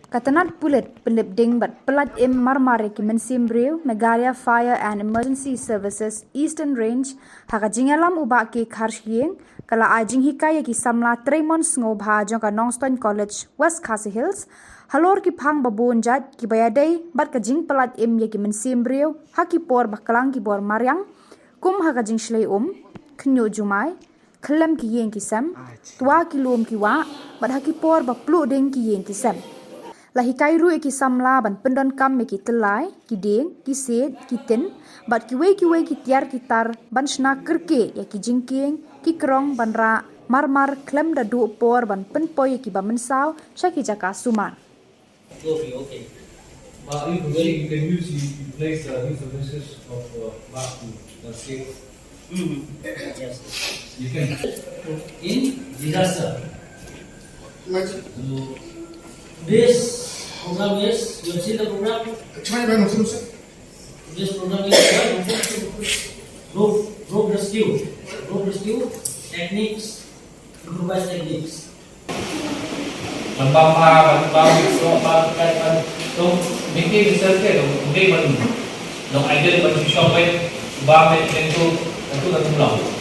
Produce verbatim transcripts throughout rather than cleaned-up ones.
Ka tnat pulit pynlip ding bad pyllait im marmar ïa ki mynsiem briew, Meghalaya Fire and Emergency Services Eastern Range, ha ka jingïalam u Bah K Kharshiing, ka la ai jinghikai ïa ki samla trei mon sngewbha jong ka Nongstoiñ College, West Khasi Hills, halor ki phang ba bun jait kiba ïadei bad ka jingpyllait im ïa ki mynsiem briew ha ki por ba klang ki bor mariang, kum ha ka jingshlei um, khynñiuh jumai, khyllem ki ïing ki sem, twa ki lum ki wah, bad ha ki por ba pluh ding ki ïing ki sem. La hikai ruh ïa ki samla ban pyndonkam ïa ki tyllai, ki dieng, ki siej, ki tin, bad kiwei kiwei ki tiar ki tar ban shna kyrkieh ïa ki jingkieng, ki krong ban rah marmar khlem da duh por ban pynpoi ïa kiba mynsaw sha ki jaka sumar. Coffee, okay. But you can, you can use, you, you place the new services of, uh, back to the state. Mm-hmm. Yes. You can. In disaster. Imagine. So, this program is, you have seen the program? Try by myself, sir. This program is rope, rope rescue. Rope rescue techniques, improvised techniques. Ban bam ha, ban bam, so, ban, ban, ban, to, miki misal ke, to, miki ban, dong idea ban shisha ban, bam, eh, tentu, tentu, tentu, tentu.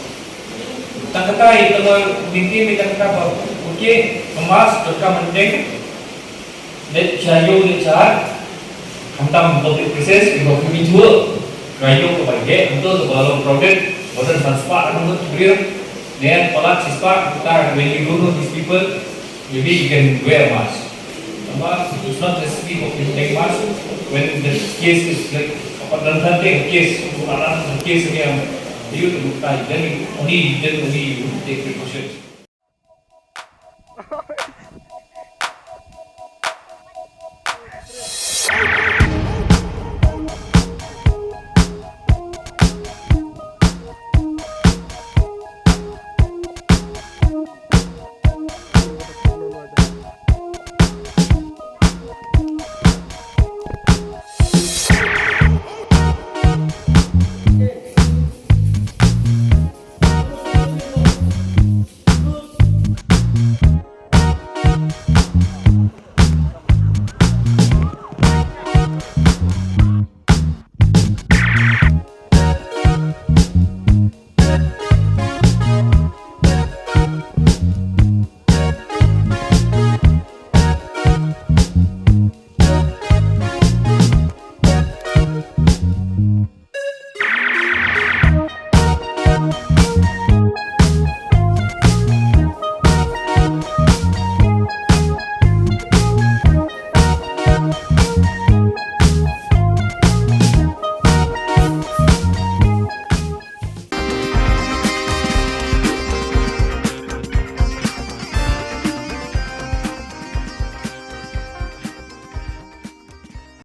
Tang kata, ito, miki, mi tang kata, ba, okay, mask, to, ka, mending, Leit sha ïew leit sha, khamtam public places, kiba phi mih jhuh, ka ïew kaba ïeh, hangto kaba long crowded, ba don san spah, hangto ki briew, ne palat shi spah, kata, when you don't know these people, maybe you can wear a mask. A mask is not necessary for putting mask when the case is like, apa, dan tante case, untuk anak case ni yang, you to, then only, then only you take precautions.